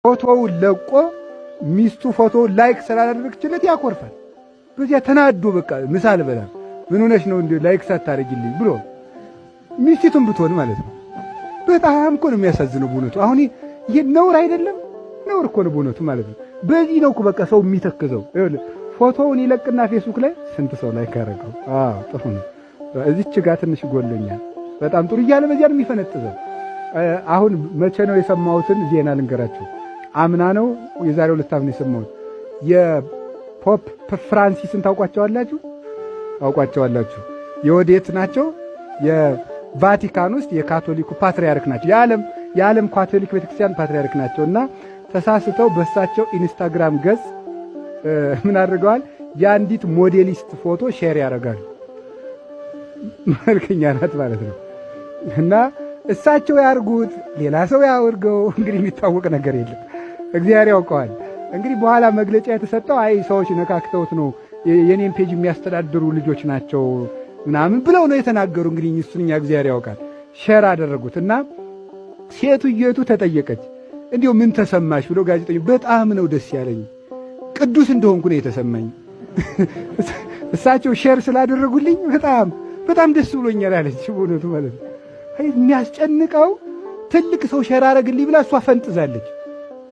ፎቶውን ለቆ ሚስቱ ፎቶውን like ስላላደረገችለት ያኮርፋል። በዚያ ተናዶ በቃ ምሳ አልበላም፣ ምን ሆነሽ ነው እንዴ like ሳታደርጊልኝ ብሎ፣ ሚስቲቱን ብትሆን ማለት ነው። በጣም እኮ ነው የሚያሳዝነው በእውነቱ። አሁን ይሄ ነውር አይደለም? ነውር እኮ ነው በእውነቱ ማለት ነው። በዚህ ነው እኮ በቃ ሰው የሚተክዘው። ይኸውልህ ፎቶውን ይለቅና ፌስቡክ ላይ ስንት ሰው like አደረገው? አዎ ጥሩ ነው፣ እዚች ጋር ትንሽ ጎሎኛል፣ በጣም ጥሩ እያለ በዚያ ነው የሚፈነጥዘው። አሁን መቼ ነው የሰማሁትን ዜና ልንገራችሁ። አምና ነው፣ የዛሬ 2 ዓመት ነው የሰማሁት። የ Pope ፍራንሲስን ታውቋቸዋላችሁ? ታውቋቸዋላችሁ? የወዴት ናቸው? የቫቲካን ውስጥ የካቶሊኩ ፓትርያርክ ናቸው። የዓለም ካቶሊክ ቤተክርስቲያን ፓትርያርክ ናቸው። እና ተሳስተው በእሳቸው ኢንስታግራም ገጽ ምን አድርገዋል? የአንዲት ሞዴሊስት ፎቶ share ያደርጋሉ። መልከኛ ናት ማለት ነው። እና እሳቸው ያርጉት ሌላ ሰው ያወርገው እንግዲህ የሚታወቅ ነገር የለም። እግዚአብሔር ያውቀዋል። እንግዲህ በኋላ መግለጫ የተሰጠው አይ ሰዎች ነካክተውት ነው፣ የኔን page የሚያስተዳድሩ ልጆች ናቸው ምናምን ብለው ነው የተናገሩ። እንግዲህ እሱን እኛ እግዚአብሔር ያውቃል። Share አደረጉት እና ሴትየቱ ተጠየቀች። እንዲሁ ምን ተሰማሽ ብሎ ጋዜጠኞች፣ በጣም ነው ደስ ያለኝ፣ ቅዱስ እንደሆንኩ ነው የተሰማኝ። እሳቸው share ስላደረጉልኝ በጣም በጣም ደስ ብሎኛል አለች። በእውነቱ ማለት ነው። የሚያስጨንቀው ትልቅ ሰው share አደረግልኝ ብላ እሷ ፈንጥዛለች።